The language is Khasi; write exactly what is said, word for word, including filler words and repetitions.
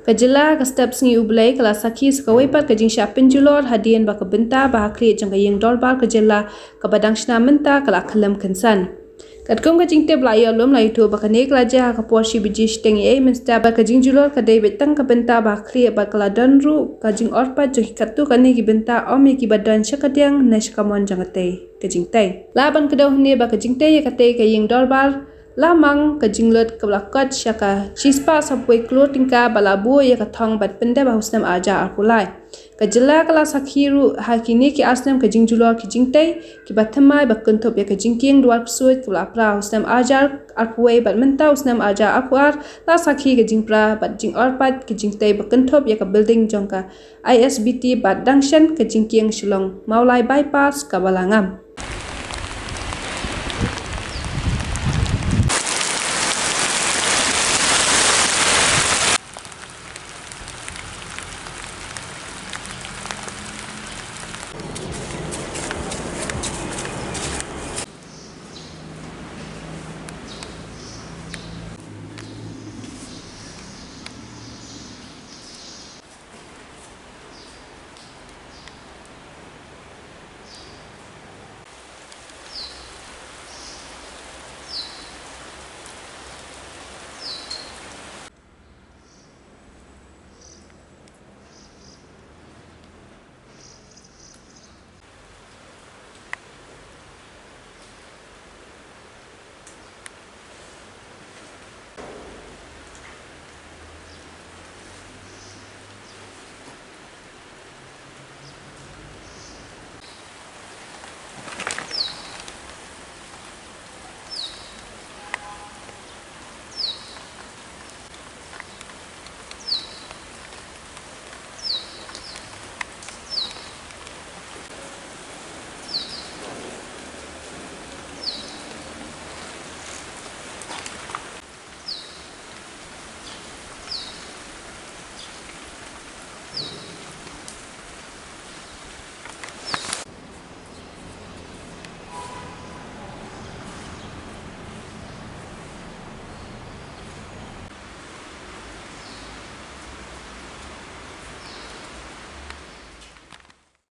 Ka jylla ha ka step sngi U Blei ka la sakhi sa kawei pat ka jingshah pynjulor hadien ba ka bynta ba ha khlieh jong ka ïing dorbar ka jylla kaba dang shna mynta ka la khyllem kynsan. Katkum ka jingtip la ïoh lum la ïathuh ba kane ka la jia ha ka por shi baje shiteng eiei mynstep bad ka jingjulor ka dei beit tang ka bynta ba ha khlieh bad ka la don ruh ka jingorpait jong ki katto katne ki bynta ym ïa kiba don sha kadiang ne sha kamon jong katei ka jingtei. Lah ban kdew hangne ba ka jingtei ïa katei ka ïing dorbar la mang ka jinglut kaba la kot sha ka shispah saphew klur tyngka bad la buh ïa ka thong ban pyndep ha u snem arhajar arphew lai. Ka jylla ka la sakhi ruh ha kine ki ar snem ka jingjulor ki jingtei kiba thymmai ba kynthup ïa ka jingkieng duar ksuid kaba la pra ha u snem arhajar arphew wei bad mynta u snem arhajar arphew ar la sakhi ka jingpra bad jingorpait ki jingtei ba kynthup ïa ka building jong ka I S B T bad dang shen ka jingkieng Shillong Mawlai Bypass kaba la ngam.